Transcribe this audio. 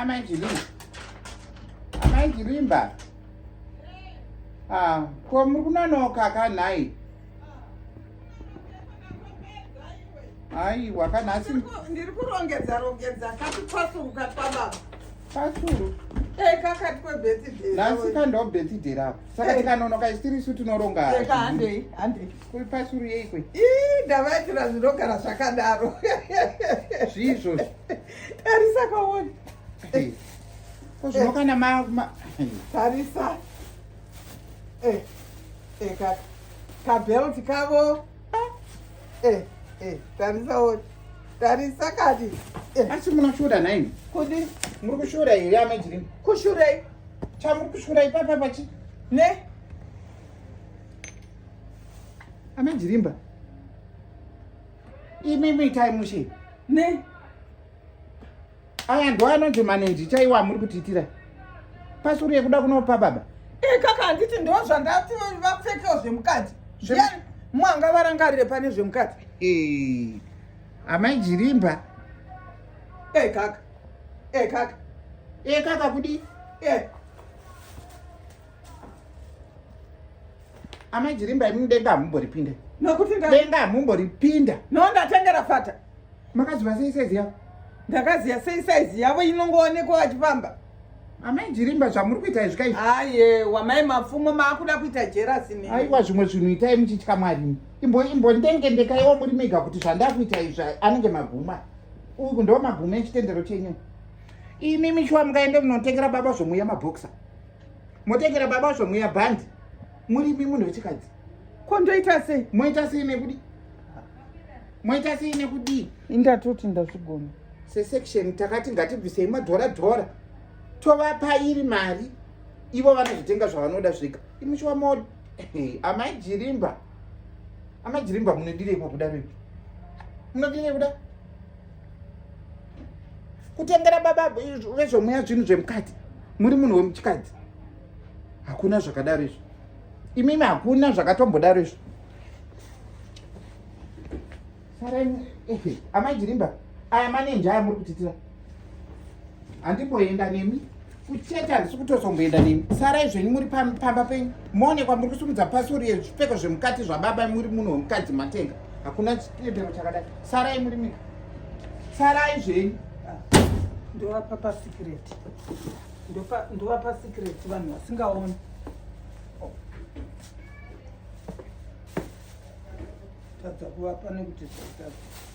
Amai Jirimba. Amai Jirimba. Ah, ko muri kunonoka ka nhai? Aiwa ka nhasi ndiri kurongedza rongedza kati kwasuru katwababa. Kwasuru? Eh, kakati kwebirthday. Nhasi ka ndo birthday rako. Saka eh. tikanonoka isu tiri isu tinoronga. Eh, ka handei, handei. Kuri pasuru yeikwe? Ii, ndavaitira zvinogara zvakadaro. Zvii izvozvo? Tarisa kaone. Eh. Ko zvino kana ma, ma... Tarisa. Eh. Eh ka ka belt kavo. Eh, eh, tarisa one. Tarisa kadi. Eh. Asi munoshura nhaimi? Kudi? Muri kushura here amejiri? Kushurei? Chamuri kushura ipapa pachi? Ne? Amejirimba. Imi itai mushe. Ne? Aya ndo anonzi manenji chaiwo amuri kutiitira. Pasuri yekuda kunopa baba. Eh kaka handiti ndo zvandati vapfekewo zvemukati. Ndiani mwanga varangarire pane zvemukati? Eh. Amai Jirimba. Eh kaka. Eh kaka. Eh kaka kudi? Eh. Amai Jirimba imi denga hamumboripinda. Nokuti nda denga hamumboripinda. No ndatengera fata. Makaziva sei size yavo? Ndakaziva sei size yavo inongoonekwa vachifamba. Amai Jirimba zvamuri kuita izvi kai? Ayewa mai Mapfumo maakuda kuita jerasi neni. Aiwa zvimwe zvinhu itai muchitya Mwari. Imbo imbondengendekaiwo muri mega kuti zvandakuita izvi anenge maguma. Uku ndo maguma echitendero chenyu. Imi mishuwa mukaende munotengera baba zvomuya maboxer. Motengera baba zvomuya bhandi. Murimi munhu wechikadzi. Ko ndoita sei? Moita sei nekudi? Moita sei nekudii? Indatoti ndazvigona. Sesection takati ngatibvisei madhora dhora tovapa iri mari ivo vanozotenga zvavanoda zvega. Imi shuwa mo amai Jirimba. Amai Jirimba munodirei kudaro ipi? Munodirei kuda? Kutengera baba vezvomuya zvinhu zvemukati. Muri munhu wemuchikadzi. Hakuna zvakadaro izvo. Imimi hakuna zvakatombodaro izvo. Sarai ehe amai Jirimba aya manenji aya muri kutitira. Handimboenda nemi. Kuchete handisi kutozomboenda nemi. Sarai zvenyu muri pamba penyu. Moonekwa muri kusumudza pasuri yezvipfeko zvemukati zvababa muri munhu wemukadzi matenga. Hakuna chitendero chakadai. Sarai muri mika. Sarai zvenyu. Ndovapa pasecret. Ndovapa secret vanhu vasingaoni. Tadza kuvapa nekuti zvatadza.